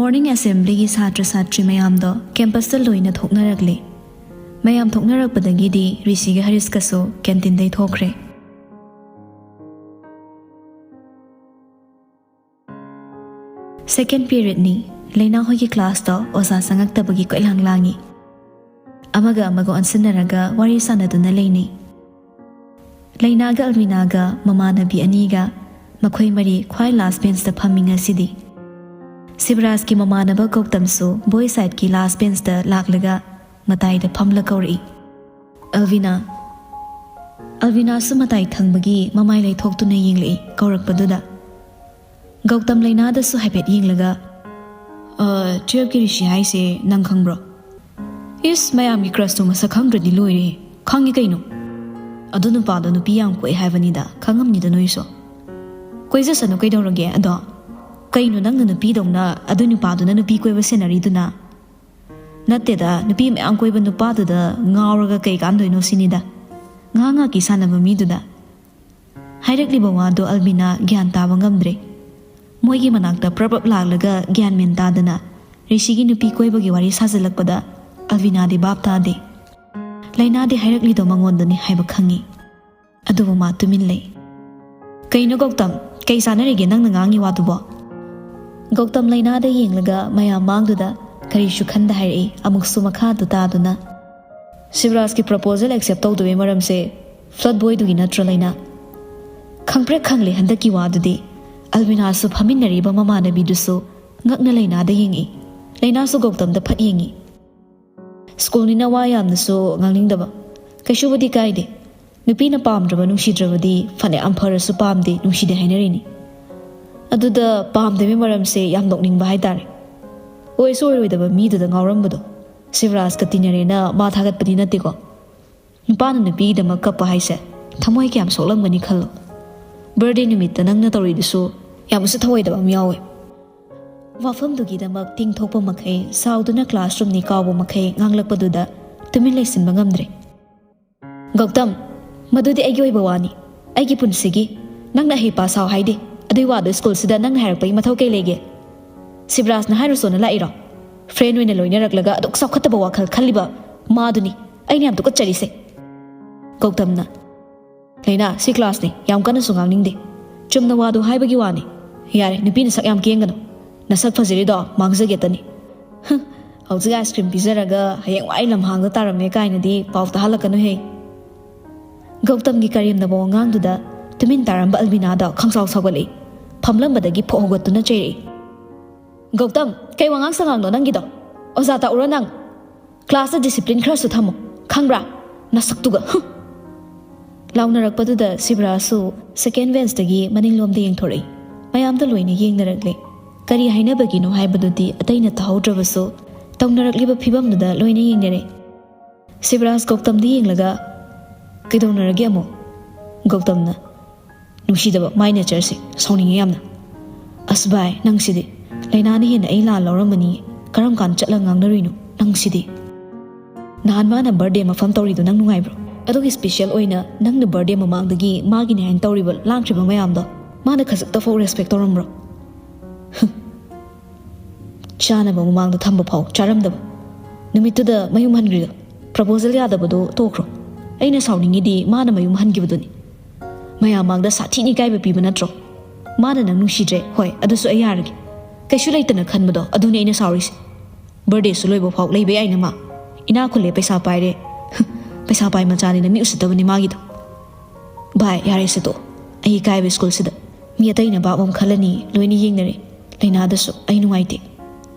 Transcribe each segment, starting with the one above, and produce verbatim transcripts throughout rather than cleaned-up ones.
Morning assemblyꯒꯤ ꯁꯥꯇ꯭ꯔ ꯁꯥꯇ꯭ꯔꯤ ꯃꯌꯥꯝꯗꯣ campusꯇ ꯂꯣꯏꯅ ꯊꯣꯛꯅꯔꯛꯂꯦ꯫ ꯃꯌꯥꯝ ꯊꯣꯛꯅꯔꯛꯄꯗꯒꯤꯗꯤ ꯔꯤꯁꯤꯒ ꯍꯔꯤꯁꯀꯁꯨ canteen ꯗꯩ ꯊꯣꯛꯈ꯭ꯔꯦ꯫ Second period ꯅꯤ꯫ ꯂꯩꯅꯥ ꯍꯣꯏꯒꯤ class ꯇꯣ ꯑꯣꯖꯥ ꯆꯪꯉꯛꯇꯕꯒꯤ ꯀꯣꯏꯂꯥꯡ ꯂꯥꯡꯉꯤ꯫ ꯑꯃꯒ ꯑꯃꯒ ꯑꯣꯟꯁꯤꯟꯅꯔꯒ ꯋꯥꯔꯤ ꯁꯥꯟꯅꯗꯨꯅ ꯂꯩꯅꯩ꯫ ꯂꯩꯅꯥꯒ ꯑꯜꯕꯤꯅꯥꯒ ꯃꯃꯥꯟꯅꯕꯤ ꯑꯅꯤꯒ ꯃꯈꯣꯏ ꯃꯔꯤ ꯈ꯭ꯋꯥꯏ last bench ꯇ ꯐꯝꯃꯤ ꯉꯁꯤꯗꯤ꯫ ꯁꯤꯕꯔꯥꯖꯀꯤ ꯃꯃꯥꯟꯅꯕ ꯒꯧꯇꯝꯁꯨ boy side ꯀꯤ last bench ꯇ ꯂꯥꯛꯂꯒ ꯃꯇꯥꯏꯗ ꯐꯝꯂ ꯀꯧꯔꯛꯏ꯫ "ꯑꯜꯕꯤꯅꯥ!" ꯑꯜꯕꯤꯅꯥꯁꯨ ꯃꯇꯥꯏ ꯊꯪꯕꯒꯤ ꯃꯃꯥꯏ ꯂꯩꯊꯣꯛꯇꯨꯅ ꯌꯦꯡꯂꯛꯏ ꯀꯧꯔꯛꯄꯗꯨꯗ꯫ ꯒꯧꯇꯝ ꯂꯩꯅꯥꯗꯁꯨ ꯍꯥꯏꯐꯦꯠ ꯌꯦꯡꯂꯒ, "ꯑ, twelve ꯀꯤ ꯔꯤꯁꯤ ꯍꯥꯏꯁꯦ ꯅꯪ ꯈꯪꯕ꯭ꯔꯣ?" "ꯏꯁ, ꯃꯌꯥꯝꯒꯤ crush ꯇꯣ ꯃꯁꯛ ꯈꯪꯗ꯭ꯔꯗꯤ ꯂꯣꯏꯔꯦ꯫ ꯈꯪꯉꯤ ꯀꯩꯅꯣ꯫ ꯑꯗꯨ ꯅꯨꯄꯥꯗꯣ ꯅꯨꯄꯤ ꯌꯥꯝ ꯀꯣꯏ ꯍꯥꯏꯕꯅꯤꯗ, ꯈꯪꯉꯝꯅꯤꯗ ꯅꯣꯏꯁꯨ꯫ ꯀꯣꯏꯖꯁꯅꯨ ꯀꯩꯗꯧꯔꯒꯦ ꯑꯗꯣ? ꯀꯩꯅꯣ ꯅꯪꯅ ꯅꯨꯄꯤꯗꯧꯅ ꯑꯗꯨ ꯅꯨꯄꯥꯗꯨꯅ ꯅꯨꯄꯤ ꯀꯣꯏꯕ ꯁꯦꯟꯅꯔꯤꯗꯨꯅ?" "ꯅꯠꯇꯦꯗ, ꯅꯨꯄꯤ ꯃꯌꯥꯝ ꯀꯣꯏꯕ ꯅꯨꯄꯥꯗꯨꯗ ꯉꯥꯎꯔꯒ ꯀꯩ ꯀꯥꯟꯗꯣꯏꯅꯣ ꯁꯤꯅꯤꯗ꯫ ꯉꯥꯏꯍꯥꯛ ꯉꯥꯏꯍꯥꯛꯀꯤ ꯁꯥꯟꯅꯕ ꯃꯤꯗꯨꯗ꯫" ꯍꯥꯏꯔꯛꯂꯤꯕ ꯋꯥꯗꯣ ꯑꯜꯕꯤꯅꯥ ꯒ꯭ꯌꯥꯟ ꯇꯥꯕ ꯉꯝꯗ꯭ꯔꯦ꯫ ꯃꯣꯏꯒꯤ ꯃꯅꯥꯛꯇ ꯄ꯭ꯔꯞ ꯄ꯭ꯔꯞ ꯂꯥꯛꯂꯒ ꯒ꯭ꯌꯥꯟ ꯃꯦꯟ ꯇꯥꯗꯅ ꯔꯤꯁꯤꯒꯤ ꯅꯨꯄꯤ ꯀꯣꯏꯕꯒꯤ ꯋꯥꯔꯤ ꯁꯥꯖꯤꯜꯂꯛꯄꯗ ꯑꯜꯕꯤꯅꯥꯗꯤ ꯚꯥꯞ ꯇꯥꯗꯦ꯫ ꯂꯩꯅꯥꯗꯤ ꯍꯥꯏꯔꯛꯂꯤꯗꯣ ꯃꯉꯣꯟꯗꯅꯤ ꯍꯥꯏꯕ ꯈꯪꯉꯤ꯫ ꯑꯗꯨꯕꯨ ꯃꯥ ꯇꯨꯃꯤꯟ ꯂꯩ꯫ "ꯀꯩꯅꯣ ꯒꯧꯇꯝ, ꯀꯩ ꯆꯥꯟꯅꯔꯤꯒꯦ ꯅꯪꯅ ꯉꯥꯡꯉꯤ ꯋꯥꯗꯨꯕꯣ?" ꯒꯧꯇꯝ ꯂꯩꯅꯥꯗ ꯌꯦꯡꯂꯒ ꯃꯌꯥꯝ ꯃꯥꯡꯗꯨꯗ ꯀꯔꯤꯁꯨ ꯈꯟꯗ ꯍꯥꯏꯔꯛꯏ, ꯑꯃꯨꯛꯁꯨ ꯃꯈꯥꯗꯨ ꯇꯥꯗꯨꯅ꯫ "ꯁꯤꯕꯔꯥꯖꯀꯤ proposal accept ꯇꯧꯗꯕꯩ ꯃꯔꯝꯁꯦ flirt boy ꯗꯨꯒꯤ ꯅꯠꯇ꯭ꯔꯣ, ꯂꯩꯅꯥ?" ꯈꯪꯄ꯭ꯔꯦꯛ ꯈꯪꯂꯦ ꯍꯟꯗꯛꯀꯤ ꯋꯥꯗꯨꯗꯤ꯫ ꯑꯜꯕꯤꯅꯥꯁꯨ ꯐꯝꯃꯤꯟꯅꯔꯤꯕ ꯃꯃꯥꯟꯅꯕꯤꯗꯨꯁꯨ ꯉꯛꯅ ꯂꯩꯅꯥꯗ ꯌꯦꯡꯉꯤ꯫ ꯂꯩꯅꯥꯁꯨ ꯒꯧꯇꯝꯗ ꯐꯠ ꯌꯦꯡꯉꯤ꯫ "ꯁ꯭ꯀꯨꯜꯅꯤꯅ ꯋꯥ ꯌꯥꯝꯅꯁꯨ ꯉꯥꯡꯅꯤꯡꯗꯕ꯫ ꯀꯩꯁꯨꯕꯨꯗꯤ ꯀꯥꯏꯗꯦ꯫ ꯅꯨꯄꯤꯅ ꯄꯥꯝꯗ꯭ꯔꯕ ꯅꯨꯡꯁꯤꯗ꯭ꯔꯕꯗꯤ ꯐꯅꯌꯥꯝ ꯐꯔꯁꯨ ꯄꯥꯝꯗꯦ, ꯅꯨꯡꯁꯤꯗꯦ ꯍꯥꯏꯅꯔꯤꯅꯤ꯫ ꯑꯗꯨꯗ ꯄꯥꯝꯗꯕꯒꯤ ꯃꯔꯝꯁꯦ ꯌꯥꯝ ꯅꯣꯛꯅꯤꯡꯕ ꯍꯥꯏꯇꯥꯔꯦ꯫ ꯑꯣꯏꯁꯨ ꯑꯣꯏꯔꯣꯏꯗꯕ ꯃꯤꯗꯨꯗ ꯉꯥꯎꯔꯝꯕꯗꯣ꯫ ꯁꯤꯕꯔꯥꯖꯀ ꯇꯤꯟꯅꯔꯦꯅ ꯃꯥ ꯊꯥꯒꯠꯄꯗꯤ ꯅꯠꯇꯦꯀꯣ꯫ ꯅꯨꯄꯥꯅ ꯅꯨꯄꯤꯒꯤꯗꯃꯛ ꯀꯞꯄ ꯍꯥꯏꯁꯦ ꯊꯃꯣꯏ ꯀꯌꯥꯝ ꯁꯣꯛꯂꯝꯒꯅꯤ ꯈꯜꯂꯣ꯫ Birthday ꯅꯨꯃꯤꯠꯇ ꯅꯪꯅ ꯇꯧꯔꯤꯗꯨꯁꯨ ꯌꯥꯝ ꯎꯁꯤꯠ ꯊꯑꯣꯏꯗꯕ ꯑꯃ ꯌꯥꯎꯋꯦ꯫" ꯋꯥꯐꯝꯗꯨꯒꯤꯗꯃꯛ ꯇꯤꯡꯊꯣꯛꯄ ꯃꯈꯩ, ꯁꯥꯎꯗꯨꯅ classroom ꯅꯤ ꯀꯥꯎꯕ ꯃꯈꯩ ꯉꯥꯡꯂꯛꯄꯗꯨꯗ ꯇꯨꯃꯤꯟ ꯂꯩꯁꯤꯟꯕ ꯉꯝꯗ꯭ꯔꯦ꯫ "ꯒꯧꯇꯝ, ꯃꯗꯨꯗꯤ ꯑꯩꯒꯤ ꯑꯣꯏꯕ ꯋꯥꯅꯤ, ꯑꯩꯒꯤ ꯄꯨꯟꯁꯤꯒꯤ꯫ ꯅꯪꯅ ꯑꯍꯩ ꯄꯥ ꯁꯥꯎ ꯍꯥꯏꯗꯦ꯫ ꯑꯗꯨꯏ ꯋꯥꯗꯣ ꯁ꯭ꯀꯨꯜꯁꯤꯗ ꯅꯪꯅ ꯍꯥꯏꯔꯛꯄꯒꯤ ꯃꯊꯧ ꯀꯩ ꯂꯩꯒꯦ?" ꯁꯤꯕꯔꯥꯖꯅ ꯍꯥꯏꯔꯨꯁꯣꯅ ꯂꯥꯛꯏꯔꯣ? ꯐ꯭ꯔꯦꯟ ꯑꯣꯏꯅ ꯂꯣꯏꯅꯔꯛꯂꯒ ꯑꯗꯨꯛ ꯆꯥꯎꯈꯠꯇꯕ ꯋꯥꯈꯜ ꯈꯜꯂꯤꯕ ꯃꯥꯗꯨꯅꯤ ꯑꯩꯅ ꯌꯥꯝ ꯇꯨꯀꯠꯆꯔꯤꯁꯦ꯫ ꯒꯧꯇꯝꯅ, "ꯂꯩꯅꯥ, ꯁꯤ ꯀ꯭ꯂꯥꯁꯅꯤ, ꯌꯥꯝ ꯀꯟꯅꯁꯨ ꯉꯥꯡꯅꯤꯡꯗꯦ꯫ ꯆꯨꯝꯅ ꯋꯥꯗꯣ ꯍꯥꯏꯕꯒꯤ ꯋꯥꯅꯤ꯫ ꯌꯥꯔꯦ, ꯅꯨꯄꯤ ꯅꯁꯛ ꯌꯥꯝ ꯀꯦꯡꯒꯅꯨ꯫ ꯅꯁꯛ ꯐꯖꯔꯤꯗꯣ ꯃꯥꯡꯖꯒꯦꯇꯅꯤ꯫ ꯍ, ꯍꯧꯖꯤꯛ ꯑꯥꯏꯁ ꯀ꯭ꯔꯤꯝ ꯄꯤꯖꯔꯒ ꯍꯌꯦꯡꯋꯥꯏ ꯂꯝꯍꯥꯡꯗ ꯇꯥꯔꯝꯃꯦ ꯀꯥꯏꯅꯗꯤ ꯄꯥꯎ ꯇꯥꯍꯜꯂꯛꯀꯅꯨꯍꯦ꯫" ꯒꯧꯇꯝꯒꯤ ꯀꯔꯦꯝꯅꯕ ꯋꯥꯉꯥꯡꯗꯨꯗ ꯇꯨꯃꯤꯟ ꯇꯥꯔꯝꯕ ꯑꯜꯕꯤꯅꯥꯗꯣ ꯈꯪꯁꯥꯎ ꯁꯥꯎꯒꯠꯂꯛꯏ꯫ ꯐꯝꯂꯝꯕꯗꯒꯤ ꯐꯣꯛ ꯍꯧꯒꯠꯇꯨꯅ ꯆꯩꯔꯛꯏ꯫ "ꯒꯧꯇꯝ, ꯀꯩ ꯋꯥꯉꯥꯡ ꯁꯉꯥꯡꯅꯣ ꯅꯪꯒꯤꯗꯣ? ꯑꯣꯖꯥ ꯇꯥꯛꯎꯔꯣ ꯅꯪ? ꯀ꯭ꯂꯥꯁꯇ ꯗꯤꯁꯤꯄ꯭ꯂꯤꯟ ꯈꯔꯁꯨ ꯊꯝꯃꯨ, ꯈꯪꯕ꯭ꯔꯥ? ꯅꯁꯛꯇꯨꯒ, ꯍꯨꯝ!" ꯂꯥꯎꯅꯔꯛꯄꯗꯨꯗ ꯁꯤꯕꯔꯥꯖꯁꯨ ꯁꯦꯀꯦꯟ ꯕꯦꯟꯁꯇꯒꯤ ꯃꯅꯤꯡꯂꯣꯝꯗ ꯌꯦꯡꯊꯣꯔꯛꯏ꯫ ꯃꯌꯥꯝꯗ ꯂꯣꯏꯅ ꯌꯦꯡꯅꯔꯛꯂꯦ꯫ ꯀꯔꯤ ꯍꯥꯏꯅꯕꯒꯤꯅꯣ ꯍꯥꯏꯕꯗꯨꯗꯤ ꯑꯇꯩꯅ ꯇꯥꯍꯧꯗ꯭ꯔꯕꯁꯨ, ꯇꯧꯅꯔꯛꯂꯤꯕ ꯐꯤꯕꯝꯗꯨꯗ ꯂꯣꯏꯅ ꯌꯦꯡꯅꯔꯦ꯫ ꯁꯤꯕꯔꯥꯖ ꯒꯧꯇꯝꯗ ꯌꯦꯡꯂꯒ, "ꯀꯩꯗꯧꯅꯔꯒꯦ ꯑꯃꯨꯛ?" ꯒꯧꯇꯝꯅ, "ꯅꯨꯡꯁꯤꯗꯕ ꯃꯥꯏ ꯅꯦꯆꯔꯁꯦ, ꯁꯥꯎꯅꯤꯡꯉꯦ ꯌꯥꯝꯅ꯫ ꯑꯁ ꯚꯥꯏ, ꯅꯪꯁꯤꯗꯤ꯫ ꯂꯩꯅꯥꯅ ꯍꯦꯟꯅ ꯑꯩ ꯂꯥꯟ ꯂꯧꯔꯝꯃꯅꯤ꯫ ꯀꯔꯝ ꯀꯥꯟꯗ ꯆꯠꯂꯒ ꯉꯥꯡꯅꯔꯨꯏꯅꯣ ꯅꯪꯁꯤꯗꯤ? ꯅꯍꯥꯟ ꯃꯥꯅ ꯕꯥꯔꯗꯦ ꯃꯐꯝ ꯇꯧꯔꯤꯗꯣ ꯅꯪ ꯅꯨꯡꯉꯥꯏꯕ꯭ꯔꯣ? ꯑꯗꯨꯒꯤ ꯁ꯭ꯄꯤꯁꯦꯜ ꯑꯣꯏꯅ ꯅꯪꯅ ꯕꯥꯔꯗꯦ ꯃꯃꯥꯡꯗꯒꯤ ꯃꯥꯒꯤꯅꯦ ꯍꯥꯏꯅ ꯇꯧꯔꯤꯕ ꯂꯥꯡꯈ꯭ꯔꯤꯕ ꯃꯌꯥꯝꯗꯣ ꯃꯥꯅ ꯈꯖꯤꯛꯇ ꯐꯥꯎ ꯔꯦꯁꯄꯦꯛ ꯇꯧꯔꯝꯕ꯭ꯔꯣ? ꯍꯨꯝ꯫ ꯆꯥꯅꯕ ꯃꯃꯥꯡꯗ ꯊꯝꯕ ꯐꯥꯎ ꯆꯥꯔꯝꯗꯕ꯫ ꯅꯨꯃꯤꯠꯇꯨꯗ ꯃꯌꯨꯝ ꯍꯟꯈ꯭ꯔꯤꯗꯣ ꯄ꯭ꯔꯄꯣꯖꯦꯜ ꯌꯥꯗꯕꯗꯣ ꯇꯣꯛꯈ꯭ꯔꯣ꯫ ꯑꯩꯅ ꯁꯥꯎꯅꯤꯡꯉꯤꯗꯤ ꯃꯥꯅ ꯃꯌꯨꯝ ꯍꯟꯈꯤꯕꯗꯨꯅꯤ꯫ ꯃꯌꯥꯝ ꯃꯥꯡꯗ ꯁꯥꯊꯤꯅ ꯏꯀꯥꯏꯕ ꯄꯤꯕ ꯅꯠꯇ꯭ꯔꯣ? ꯃꯥꯅ ꯅꯪ ꯅꯨꯡꯁꯤꯗ꯭ꯔꯦ, ꯍꯣꯏ, ꯑꯗꯨꯁꯨ ꯑꯩ ꯌꯥꯔꯒꯦ꯫ ꯀꯩꯁꯨ ꯂꯩꯇꯅ ꯈꯟꯕꯗꯣ ꯑꯗꯨꯅꯤ ꯑꯩꯅ ꯁꯥꯎꯔꯤꯁꯦ꯫ ꯕꯥꯔꯗꯦꯁꯨ ꯂꯣꯏꯕ ꯐꯥꯎ ꯂꯩꯕ ꯌꯥꯏꯅ ꯃꯥ꯫ ꯏꯅꯥꯛ ꯈꯨꯜꯂꯦ, ꯄꯩꯁꯥ ꯄꯥꯏꯔꯦ꯫ ꯄꯩꯁꯥ ꯄꯥꯏ ꯃꯆꯥꯅꯤꯅ ꯃꯤ ꯎꯁꯤꯠꯇꯕꯅꯤ ꯃꯥꯒꯤꯗꯣ꯫ ꯚꯥꯏ, ꯌꯥꯔꯦ, ꯁꯦ ꯇꯣꯛꯑꯣ꯫ ꯑꯩ ꯏꯀꯥꯏꯕ ꯁ꯭ꯀꯨꯜꯁꯤꯗ꯫ ꯃꯤ ꯑꯇꯩꯅ ꯚꯥꯞ ꯑꯃ ꯈꯜꯂꯅꯤ, ꯂꯣꯏꯅ ꯌꯦꯡꯅꯔꯦ꯫ ꯂꯩꯅꯥꯗꯁꯨ ꯑꯩ ꯅꯨꯡꯉꯥꯏꯇꯦ꯫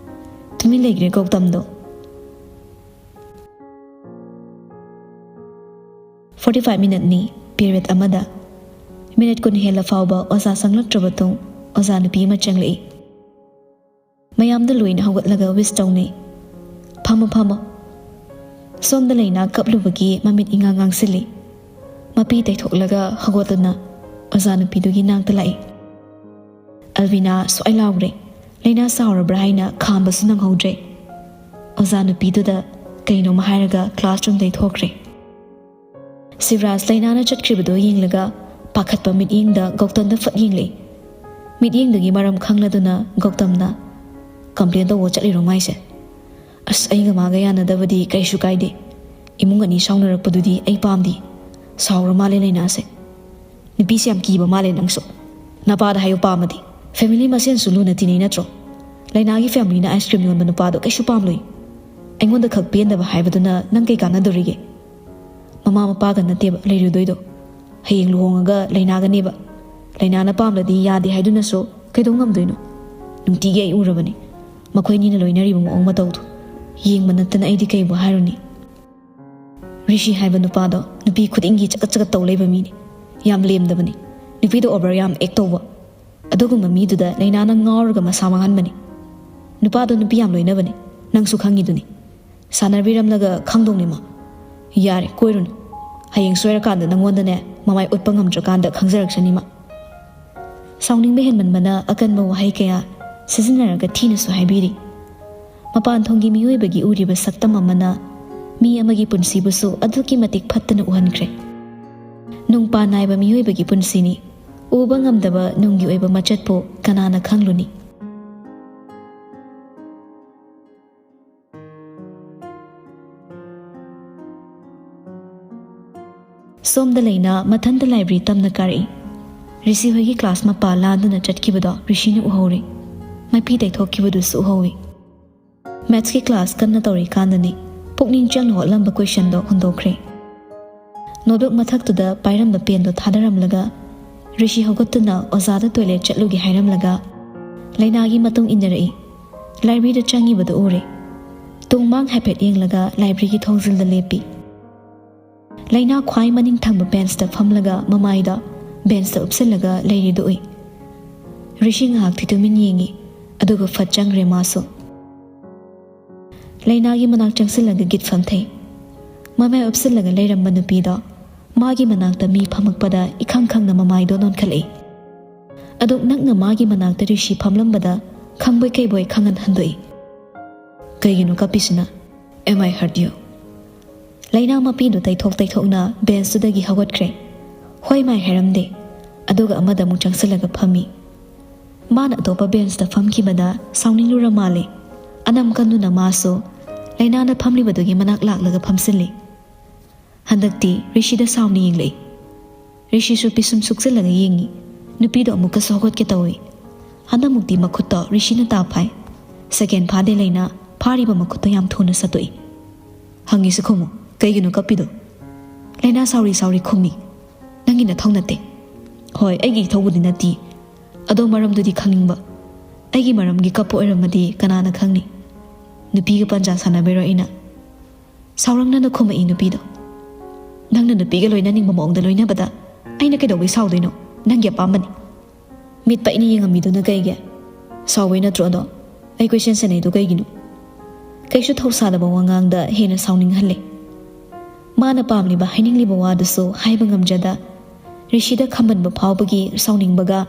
ꯇꯨꯃꯤꯟ ꯂꯩꯈ꯭ꯔꯦ ꯒꯧꯇꯝꯗꯣ꯫ ꯐꯣꯔꯇꯤ ꯐꯥꯏꯚ ꯃꯤꯅꯠꯅꯤ, ꯄꯤꯔꯤꯌꯠ ꯑꯃꯗ꯫ ꯃꯤꯅꯤꯠ ꯀꯨꯟ ꯍꯦꯜꯂ ꯐꯥꯎꯕ ꯑꯣꯖꯥ ꯆꯪꯂꯛꯇ꯭ꯔꯕ ꯇꯨꯡ ꯑꯣꯖꯥ ꯅꯨꯄꯤ ꯑꯃ ꯆꯪꯂꯛꯏ꯫ ꯃꯌꯥꯝꯗ ꯂꯣꯏꯅ ꯍꯧꯒꯠꯂꯒ ꯋꯤꯁ ꯇꯧꯅꯩ꯫ "ꯐꯝꯃꯣ, ꯐꯝꯃꯣ꯫" ꯁꯣꯝꯗ ꯂꯩꯅꯥ ꯀꯞꯂꯨꯕꯒꯤ ꯃꯃꯤꯠ ꯏꯉꯥꯡ ꯉꯥꯡꯁꯤꯜꯂꯤ꯫ ꯃꯄꯤ ꯇꯩꯊꯣꯛꯂꯒ ꯍꯧꯒꯠꯇꯨꯅ ꯑꯣꯖꯥ ꯅꯨꯄꯤꯗꯨꯒꯤ ꯅꯥꯛꯇ ꯂꯥꯛꯏ꯫ ꯑꯜꯕꯤꯅꯥ ꯁ꯭ꯋꯥꯏ ꯂꯥꯎꯔꯦ꯫ ꯂꯩꯅꯥ ꯁꯥꯎꯔꯕ꯭ꯔꯥ ꯍꯥꯏꯅ ꯈꯥꯝꯕꯁꯨ ꯅꯪꯍꯧꯗ꯭ꯔꯦ꯫ ꯑꯣꯖꯥ ꯅꯨꯄꯤꯗꯨꯗ ꯀꯩꯅꯣꯝꯃ ꯍꯥꯏꯔꯒ ꯀ꯭ꯂꯥꯁꯔꯨꯝꯗꯩ ꯊꯣꯛꯈ꯭ꯔꯦ꯫ ꯁꯤꯕꯔꯥꯖ ꯂꯩꯅꯥꯅ ꯆꯠꯈ꯭ꯔꯤꯕꯗꯨ ꯌꯦꯡꯂꯒ ꯄꯥꯈꯠꯄ ꯃꯤꯠꯌꯦꯡꯗ ꯒꯧꯇꯝꯗ ꯐꯠ ꯌꯦꯡꯂꯛꯏ꯫ ꯃꯤꯠꯌꯦꯡꯗꯨꯒꯤ ꯃꯔꯝ ꯈꯪꯂꯗꯨꯅ ꯒꯧꯇꯝꯅ, ꯀꯝꯄ꯭ꯂꯦꯟ ꯇꯧꯕ ꯆꯠꯂꯤꯔꯣ ꯃꯥꯏꯁꯦ? ꯑꯁ, ꯑꯩꯒ ꯃꯥꯒ ꯌꯥꯅꯗꯕꯗꯤ ꯀꯩꯁꯨ ꯀꯥꯏꯗꯦ, ꯏꯃꯨꯡ ꯑꯅꯤ ꯁꯥꯎꯅꯔꯛꯄꯗꯨꯗꯤ ꯑꯩ ꯄꯥꯝꯗꯦ꯫ ꯁꯥꯎꯔ ꯃꯥꯜꯂꯦ ꯂꯩꯅꯥꯁꯦ꯫ ꯅꯨꯄꯤꯁꯦ ꯌꯥꯝ ꯀꯤꯕ ꯃꯥꯜꯂꯦ ꯅꯪꯁꯨ꯫ ꯅꯄꯥꯗ ꯍꯥꯏꯌꯨ ꯄꯥꯝꯃꯗꯤ꯫ ꯐꯦꯃꯤꯂꯤ ꯃꯁꯦꯟꯁꯨ ꯂꯨꯅ ꯇꯤꯟꯅꯩ ꯅꯠꯇ꯭ꯔꯣ? ꯂꯩꯅꯥꯒꯤ ꯐꯦꯃꯤꯂꯤꯅ ꯑꯥꯏꯁ ꯀ꯭ꯔꯤꯝ ꯌꯣꯟꯕ ꯅꯨꯄꯥꯗꯣ ꯀꯩꯁꯨ ꯄꯥꯝꯂꯣꯏ꯫ ꯑꯩꯉꯣꯟꯗ ꯈꯛ ꯄꯦꯟꯗꯕ ꯍꯥꯏꯕꯗꯨꯅ ꯅꯪ ꯀꯩ ꯀꯥꯟꯅꯗꯣꯔꯤꯒꯦ? ꯃꯃꯥ ꯃꯄꯥꯒ ꯅꯠꯇꯦꯕ ꯂꯩꯔꯨꯗꯣꯏꯗꯣ, ꯍꯌꯦꯡ ꯂꯨꯍꯣꯡꯉꯒ ꯂꯩꯅꯥꯒꯅꯦꯕ꯫ ꯂꯩꯅꯥꯅ ꯄꯥꯝꯂꯗꯤ ꯌꯥꯗꯦ ꯍꯥꯏꯗꯨꯅꯁꯨ ꯀꯩꯗꯧ ꯉꯝꯗꯣꯏꯅꯣ? ꯅꯨꯡꯇꯤꯒꯤ ꯑꯩ ꯎꯔꯕꯅꯤ, ꯃꯈꯣꯏꯅꯤꯅ ꯂꯣꯏꯅꯔꯤꯕ ꯃꯑꯣꯡ ꯃꯇꯧꯗꯣ꯫ ꯌꯦꯡꯕ ꯅꯠꯇꯅ ꯑꯩꯗꯤ ꯀꯩꯕꯨ ꯍꯥꯏꯔꯨꯅꯤ? ꯔꯤꯁꯤ ꯍꯥꯏꯕ ꯅꯨꯄꯥꯗꯣ ꯅꯨꯄꯤ ꯈꯨꯗꯤꯡꯒꯤ ꯆꯒꯠ ꯆꯒꯠ ꯇꯧ ꯂꯩꯕ ꯃꯤꯅꯤ꯫ ꯌꯥꯝ ꯂꯦꯝꯗꯕꯅꯤ꯫ ꯅꯨꯄꯤꯗꯣ ꯑꯣꯚꯔ ꯌꯥꯝ ꯑꯦꯛ ꯇꯧꯕ꯫ ꯑꯗꯨꯒꯨꯝꯕ ꯃꯤꯗꯨꯗ ꯂꯩꯅꯥꯅ ꯉꯥꯎꯔꯒ ꯃꯁꯥ ꯃꯥꯡꯍꯟꯕꯅꯤ꯫ ꯅꯨꯄꯥꯗꯣ ꯅꯨꯄꯤ ꯌꯥꯝ ꯂꯣꯏꯅꯕꯅꯤ, ꯅꯪꯁꯨ ꯈꯪꯉꯤꯗꯨꯅꯤ꯫ ꯁꯥꯟꯅꯕꯤꯔꯝꯂꯒ ꯈꯪꯗꯧꯅꯤ ꯃꯥ꯫ ꯌꯥꯔꯦ, ꯀꯣꯏꯔꯨꯅꯨ꯫ ꯍꯌꯦꯡ ꯁꯣꯏꯔꯀꯥꯟꯗ ꯅꯪꯉꯣꯟꯗꯅꯦ, ꯃꯃꯥꯏ ꯎꯠꯄ ꯉꯝꯗ꯭ꯔꯀꯥꯟꯗ ꯈꯪꯖꯔꯛꯁꯅꯤ ꯃꯥ꯫ ꯁꯥꯎꯅꯤꯡꯕ ꯍꯦꯟꯃꯟꯕꯅ ꯑꯀꯟꯕ ꯋꯥꯍꯩ ꯀꯌꯥ ꯁꯤꯖꯤꯟꯅꯔꯒ ꯊꯤꯅꯁꯨ ꯍꯥꯏꯕꯤꯔꯤ꯫ ꯃꯄꯥꯟ ꯊꯣꯡꯒꯤ ꯃꯤꯑꯣꯏꯕꯒꯤ ꯎꯔꯤꯕ ꯁꯛꯇꯝ ꯑꯃꯅ ꯃꯤ ꯑꯃꯒꯤ ꯄꯨꯟꯁꯤꯕꯨꯁꯨ ꯑꯗꯨꯛꯀꯤ ꯃꯇꯤꯛ ꯐꯠꯇꯅ ꯎꯍꯟꯈ꯭ꯔꯦ꯫ ꯅꯨꯡꯄꯥ ꯅꯥꯏꯕ ꯃꯤꯑꯣꯏꯕꯒꯤ ꯄꯨꯟꯁꯤꯅꯤ꯫ ꯎꯕ ꯉꯝꯗꯕ ꯅꯨꯡꯒꯤ ꯑꯣꯏꯕ ꯃꯆꯠꯄꯨ ꯀꯅꯥꯅ ꯈꯪꯂꯨꯅꯤ? ꯁꯣꯝꯗ ꯂꯩꯅꯥ ꯃꯊꯟꯇ ꯂꯥꯏꯕ꯭ꯔꯦꯔꯤ ꯇꯝꯅ ꯀꯥꯔꯛꯏ꯫ ꯔꯤꯁꯤ ꯍꯣꯏꯒꯤ ꯀ꯭ꯂꯥꯁ ꯃꯄꯥ ꯂꯥꯟꯗꯨꯅ ꯆꯠꯈꯤꯕꯗꯣ ꯔꯤꯁꯤꯅ ꯎꯍꯧꯔꯦ꯫ ꯃꯥꯏꯄꯤ ꯇꯩꯊꯣꯛꯈꯤꯕꯗꯨꯁꯨ ꯎꯍꯧꯏ꯫ ꯃꯦꯠꯁꯀꯤ ꯀ꯭ꯂꯥꯁ ꯀꯟꯅ ꯇꯧꯔꯤꯀꯥꯟꯗꯅꯤ ꯄꯨꯛꯅꯤꯡ ꯆꯪꯅ ꯍꯣꯠꯂꯝꯕ ꯀꯣꯏꯁꯟꯗꯣ ꯍꯨꯟꯗꯣꯛꯈ꯭ꯔꯦ꯫ ꯅꯣꯠꯕꯨꯛ ꯃꯊꯛꯇꯨꯗ ꯄꯥꯏꯔꯝꯕ ꯄꯦꯟꯗꯣ ꯊꯥꯗꯔꯝꯂꯒ ꯔꯤꯁꯤ ꯍꯧꯒꯠꯇꯨꯅ ꯑꯣꯖꯥꯗ ꯇꯣꯏꯂꯦꯠ ꯆꯠꯂꯨꯒꯦ ꯍꯥꯏꯔꯝꯂꯒ ꯂꯩꯅꯥꯒꯤ ꯃꯇꯨꯡ ꯏꯟꯅꯔꯛꯏ꯫ ꯂꯥꯏꯕ꯭ꯔꯦꯔꯤꯗ ꯆꯪꯉꯤꯕꯗꯨ ꯎꯔꯦ꯫ ꯇꯨꯡ ꯃꯥꯡ ꯍꯥꯏꯐꯦꯠ ꯌꯦꯡꯂꯒ ꯂꯥꯏꯕ꯭ꯔꯦꯔꯤꯒꯤ ꯊꯣꯡꯖꯤꯜꯗ ꯂꯦꯞꯄꯤ꯫ ꯂꯩꯅꯥ ꯈ꯭ꯋꯥꯏ ꯃꯅꯤꯡ ꯊꯪꯕ ꯕꯦꯟꯁꯇ ꯐꯝꯂꯒ ꯃꯃꯥꯏꯗ ꯕꯦꯟꯁꯇ ꯎꯞꯁꯤꯜꯂꯒ ꯂꯩꯔꯤꯗꯨ ꯎꯏ꯫ ꯔꯤꯁꯤ ꯉꯥꯏꯍꯥꯛꯇꯤ ꯇꯨꯃꯤꯟ ꯌꯦꯡꯉꯤ, ꯑꯗꯨꯒ ꯐꯠ ꯆꯪꯈ꯭ꯔꯦ ꯃꯥꯁꯨ꯫ ꯂꯩꯅꯥꯒꯤ ꯃꯅꯥꯛ ꯆꯪꯁꯤꯜꯂꯒ ꯒꯤꯠ ꯐꯝꯊꯩ꯫ ꯃꯃꯥꯏ ꯎꯞꯁꯤꯜꯂꯒ ꯂꯩꯔꯝꯕ ꯅꯨꯄꯤꯗꯣ ꯃꯥꯒꯤ ꯃꯅꯥꯛꯇ ꯃꯤ ꯐꯝꯃꯛꯄꯗ ꯏꯈꯪ ꯈꯪꯅ ꯃꯃꯥꯏꯗꯣ ꯅꯣꯟꯈꯠꯂꯛꯏ꯫ ꯑꯗꯨꯛ ꯅꯛꯅ ꯃꯥꯒꯤ ꯃꯅꯥꯛꯇ ꯔꯤꯁꯤ ꯐꯝꯂꯝꯕꯗ ꯈꯪꯕꯣꯏ ꯀꯩꯕꯣꯏ ꯈꯪꯍꯟ ꯍꯟꯗꯣꯛꯏ꯫ "ꯀꯩꯒꯤꯅꯣ ꯀꯞꯄꯤꯁꯤꯅ? Am I hurt you?" ꯂꯩꯅꯥ ꯃꯄꯤꯗꯨ ꯇꯩꯊꯣꯛ ꯇꯩꯊꯣꯛꯅ ꯕꯦꯟꯁꯇꯨꯗꯒꯤ ꯍꯧꯒꯠꯈ꯭ꯔꯦ꯫ "ꯍꯣꯏ ꯃꯥꯏ" ꯍꯥꯏꯔꯝꯗꯦ꯫ ꯑꯗꯨꯒ ꯑꯃꯗ ꯑꯃꯨꯛ ꯆꯪꯁꯤꯜꯂꯒ ꯐꯝꯃꯤ꯫ ꯃꯥꯅ ꯑꯇꯣꯞꯄ ꯕꯦꯟꯁꯇ ꯐꯝꯈꯤꯕꯗ ꯁꯥꯎꯅꯤꯡꯂꯨꯔ ꯃꯥꯜꯂꯦ꯫ ꯑꯅꯝ ꯀꯟꯗꯨꯅ ꯃꯥꯁꯨ ꯂꯩꯅꯥꯅ ꯐꯝꯂꯤꯕꯗꯨꯒꯤ ꯃꯅꯥꯛ ꯂꯥꯛꯂꯒ ꯐꯝꯁꯤꯜꯂꯤ꯫ ꯍꯟꯗꯛꯇꯤ ꯔꯤꯁꯤꯗ ꯁꯥꯎꯅ ꯌꯦꯡꯂꯛꯏ꯫ ꯔꯤꯁꯤꯁꯨ ꯄꯤꯁꯨꯝ ꯁꯨꯛꯆꯜꯂꯒ ꯌꯦꯡꯉꯤ꯫ ꯅꯨꯄꯤꯗꯣ ꯑꯃꯨꯛꯀꯁꯨ ꯍꯧꯒꯠꯀꯦ ꯇꯧꯏ꯫ ꯍꯟꯗꯛꯃꯨꯛꯇꯤ ꯃꯈꯨꯠꯇꯣ ꯔꯤꯁꯤꯅ ꯇꯥꯞ ꯐꯥꯏ꯫ ꯁꯦꯀꯦꯟ ꯐꯥꯗꯦ ꯂꯩꯅꯥ ꯐꯥꯔꯤꯕ ꯃꯈꯨꯠꯇꯣ ꯌꯥꯝ ꯊꯨꯅ ꯁꯠꯇꯣꯛꯏ꯫ "ꯍꯪꯉꯤꯁꯤ ꯈꯨꯝꯃꯨ, ꯀꯩꯒꯤꯅꯣ ꯀꯞꯄꯤꯗꯣ?" ꯂꯩꯅꯥ ꯁꯥꯎꯔꯤ ꯁꯥꯎꯔꯤ ꯈꯨꯝꯃꯤ꯫ "ꯅꯪꯒꯤ ꯅꯊꯧ ꯅꯠꯇꯦ꯫ ꯍꯣꯏ, ꯑꯩꯒꯤ ꯏꯊꯧꯕꯨꯗꯤ ꯅꯠꯇꯦ꯫ ꯑꯗꯣ ꯃꯔꯝꯗꯨꯗꯤ ꯈꯪꯅꯤꯡꯕ꯫ ꯑꯩꯒꯤ ꯃꯔꯝꯒꯤ ꯀꯞꯄ ꯑꯣꯏꯔꯝꯃꯗꯤ ꯀꯅꯥꯅ ꯈꯪꯅꯤ? ꯅꯨꯄꯤꯒ ꯄꯟꯖꯥ ꯁꯥꯟꯅꯕꯩꯔꯣ ꯑꯩꯅ?" ꯁꯥꯎꯔꯪꯅꯅ ꯈꯨꯝꯃꯛꯏ ꯅꯨꯄꯤꯗꯣ꯫ "ꯅꯪꯅ ꯅꯨꯄꯤꯒ ꯂꯣꯏꯅꯅꯤꯡꯕ ꯃꯑꯣꯡꯗ ꯂꯣꯏꯅꯕꯗ ꯑꯩꯅ ꯀꯩꯗꯧꯕꯩ ꯁꯥꯎꯗꯣꯏꯅꯣ? ꯅꯪꯒꯤ ꯑꯄꯥꯝꯕꯅꯤ꯫ ꯃꯤꯠ ꯄꯩꯅ ꯌꯦꯡꯉꯝꯃꯤꯗꯨꯅ ꯀꯩꯒꯤ? ꯁꯥꯎꯕꯩ ꯅꯠꯇ꯭ꯔꯣ ꯑꯗꯣ? ꯑꯩ ꯀꯣꯏꯁꯦꯟ ꯁꯦꯟꯅꯩꯗꯣ ꯀꯩꯒꯤꯅꯣ?" ꯀꯩꯁꯨ ꯊꯧꯁꯥꯗꯕ ꯋꯥꯉꯥꯡꯗ ꯍꯦꯟꯅ ꯁꯥꯎꯅꯤꯡꯍꯜꯂꯦ꯫ ꯃꯥꯅ ꯄꯥꯝꯂꯤꯕ ꯍꯥꯏꯅꯤꯡꯂꯤꯕ ꯋꯥꯗꯨꯁꯨ ꯍꯥꯏꯕ ꯉꯝꯖꯗ, ꯔꯤꯁꯤꯗ ꯈꯝꯕꯟꯕ ꯐꯥꯎꯕꯒꯤ ꯁꯥꯎꯅꯤꯡꯕꯒ